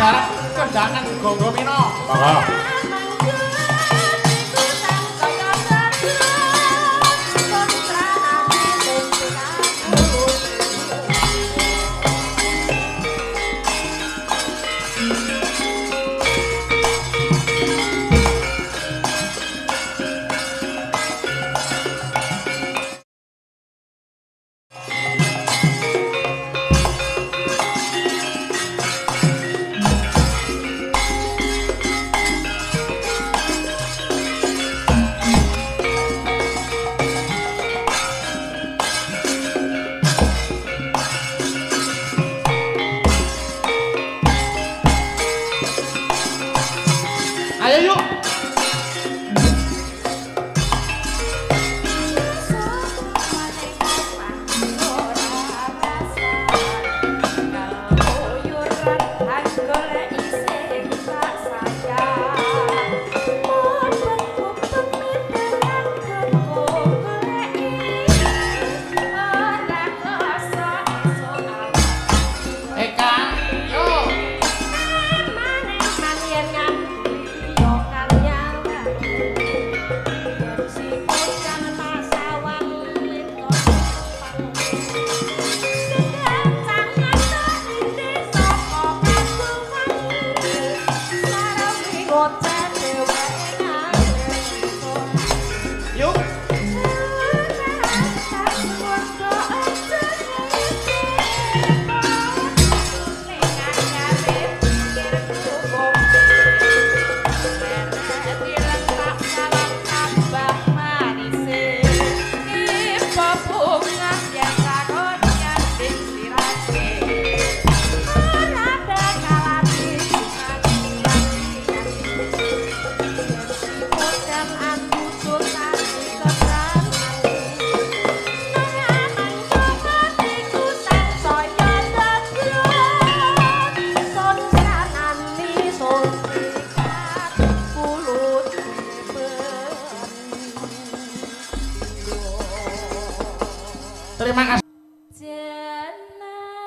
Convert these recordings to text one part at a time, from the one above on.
garap kondangan Gonggo Mino. Monggo. Ayo yuk. Eka, yo. Yuk. Terima kasih. Jenang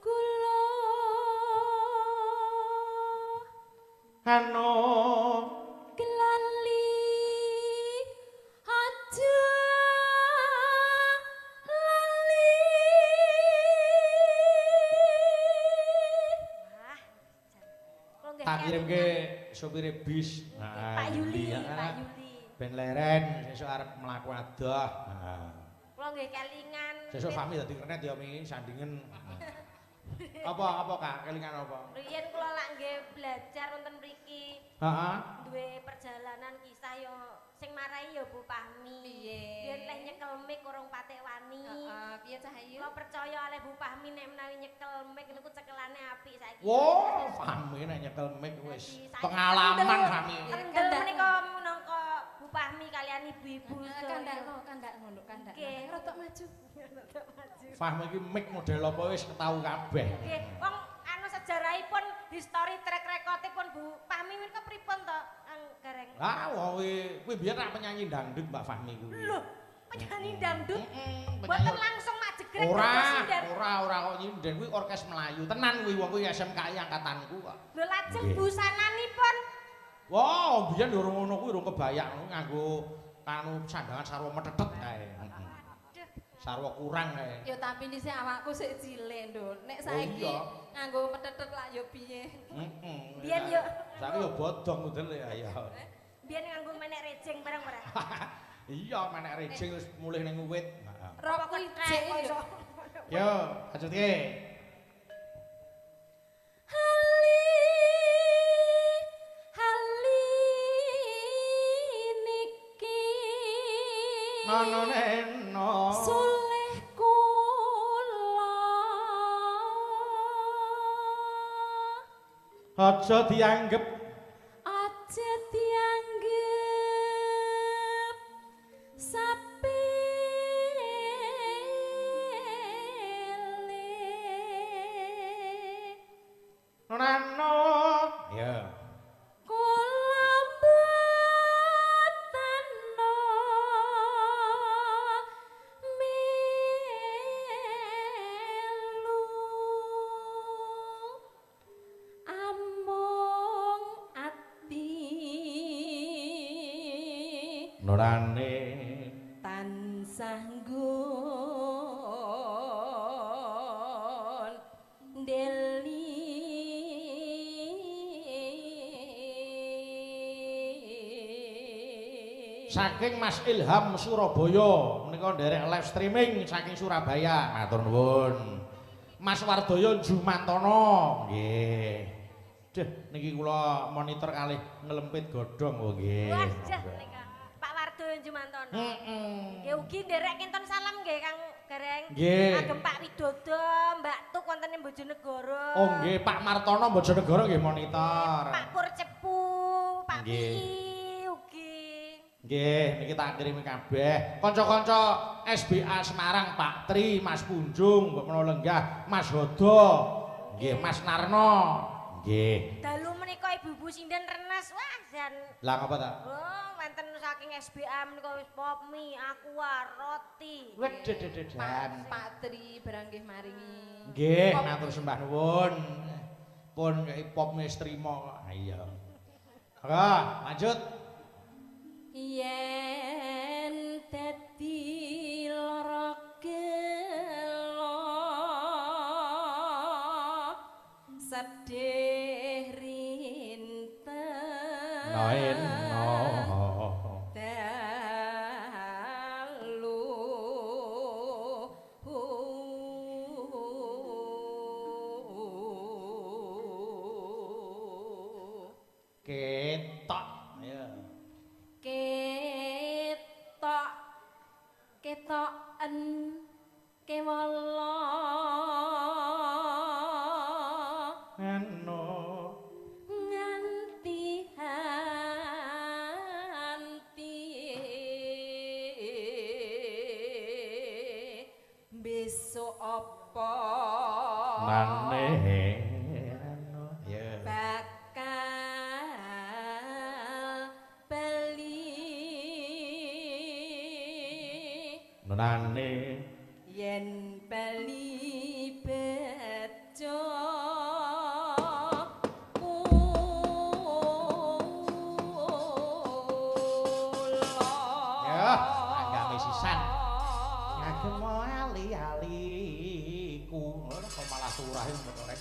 kula Hano kelali aja lali. Tak kirimke sopire bis. Pak Yuli, Pak Yuli. Ben leren sesuk arep mlaku adoh. Heeh. Kula nggih kelingan. Sesuk Fahmi dadi kernet ya mi sandingen. Apa apa Kak kelingan apa? Riyen kula lak nggih belajar wonten mriki. Heeh. Duwe perjalanan kisah yo sing marai yo Bu Fahmi. Piye? Biyen leh nyekel mic urung patek wani. Heeh, piye Cahayu? Kula percaya oleh Bu Fahmi nek menawi nyekel mic niku cekelane apik saiki. Wah, Fahmi nek nyekel mic wis pengalaman Fahmi. Kendel menika minangka Bu Fahmi kalian ibu-ibu. Kandakno, kandakno, nduk, kandakno. Nggih. Rodok maju. Rodok maju. Fahmi iki mic model apa wis ketau kabeh. Nggih, wong anu sejarahipun history track recordipun Bu Fahmi menika pripun to, Kang Gareng? Lah, wong kuwi biyen rak penyanyi dangdut Mbak Fahmi kuwi. Lho, penyanyi dangdut? Heeh, Mboten langsung mak jegrek Ora, dados sinden. ora kok nyinden kuwi orkes Melayu. Tenan kuwi wong kuwi SMKI angkatanku kok. Lho lajeng Nggih. busananipun Wah, biyen durung ngono kuwi urung kebayak nganggo anu sandangan sarwa metetet kae. Sarwa kurang kae. Ya tapi dhisik awakku sik cilik, Nduk. Nek Oh, saiki iya. nganggo metetet lak ya piye? Heeh. Biyen yo. Saiki yo bodong udel ya ya. Biyen nganggo menek rejeng bareng ora? Iya, menek rejeng wis mulih ning wit. Heeh. Rok kuwi jek iso. Yo, lanjutke. Hali hali niki Nono neno. Suleh kula Aja dianggep aja dianggep sapele. Nonano. Ya. Kula mboten melu. Nurane tansah nggon deli saking Mas Ilham Surabaya menika nderek live streaming saking Surabaya. Matur nuwun. Mas Wardoyo Jumantono nggih. Duh niki kula monitor kalih ngelempit godhong. Oh nggih. Wah, jah nika. Pak Wardoyo Jumantono. Heeh. Nggih ugi nderek kinten salam nggih Kang Gareng. Nggih. Kagem Pak Widodo, Mbak Tuk wonten ing Bojonegoro. Oh nggih, Pak Martono Bojonegoro nggih monitor. Pak Pur Cepu, Pak Nggih. Pi ugi. Nggih, niki tak kirimi kabeh. Kanca-kanca SBA Semarang, Pak Tri, Mas Punjung, Mbok menawa lenggah, Mas Hodo, nggih Mas Narno. Nggih. Dalu menika ibu-ibu sinden renes. Wah, jan. Lah ngapa ta? Oh, wonten saking SBA menika wis pop mie, aqua, roti. Wededededan. Pak Tri barang nggih maringi. Nggih, matur sembah nuwun. Pun kei pop mie trimo kok. Ha iya. Monggo, lanjut. Yen dadi lara gelo sedih rinten Noeno dalu ketok ya. Ketok ketoken kewala Eno nganti hanti besok apa nane eno ya. Bakal bali Nane yen bali bejo kula. Ya, anggame sisan. Ngagem ali-aliku. Ora kok malah turahe motore.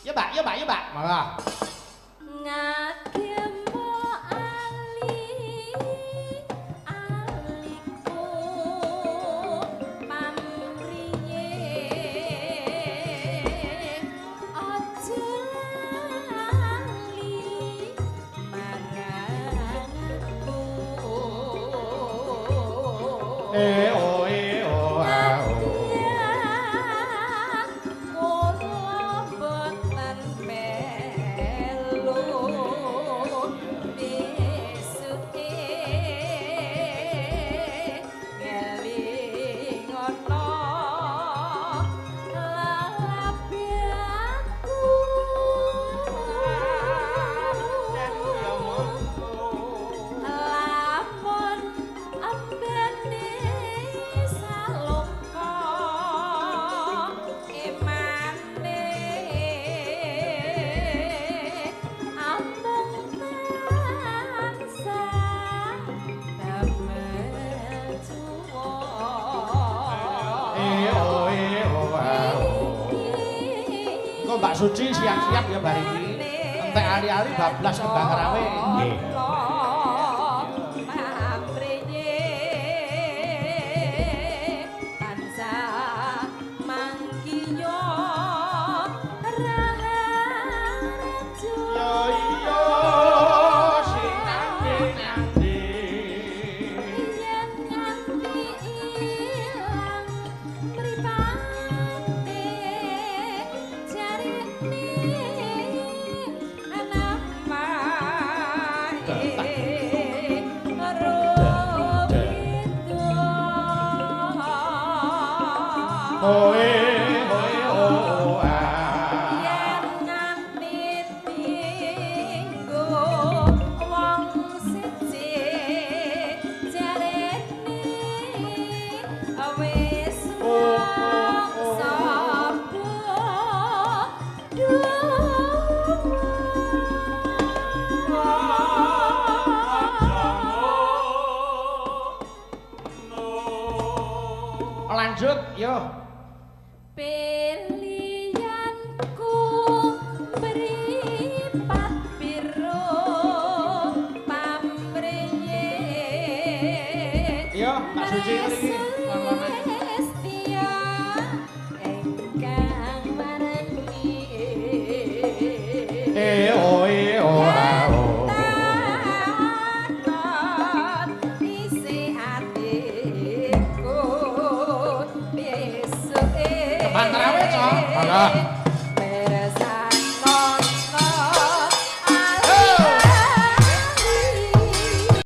Ya, Mbak, ya, Mbak, ya, Mbak. Malah. Ngagem ali aliku pamriye aja lali marang aku. E o e o a o. Kula boten melu besuke ngelingono lalabe aku. Lamun ambene saloka emane amung tansah damel cuwa. E o e o a o. Engko Mbak Suci siap-siap ya bar iki. Entek ali-ali bablas kembang rawe. Nggih. Pamreye tansah mangkiyo raharjo. Ya iya sing nandi-nandi. Yen nganti ilang mripate jarine anamae rupita. Hoe hoe o a. Yen nganti tinggo wong siji jarene wis mangsa Lanjut, yo. Pilihanku mripat biru pamreye. Yo, Mbak Suci mriki. Lan-lanan. Setia engkang marani. Eh o eh o a o. Takon isi atiku besuke. Mantrawe, Cok. Mangga.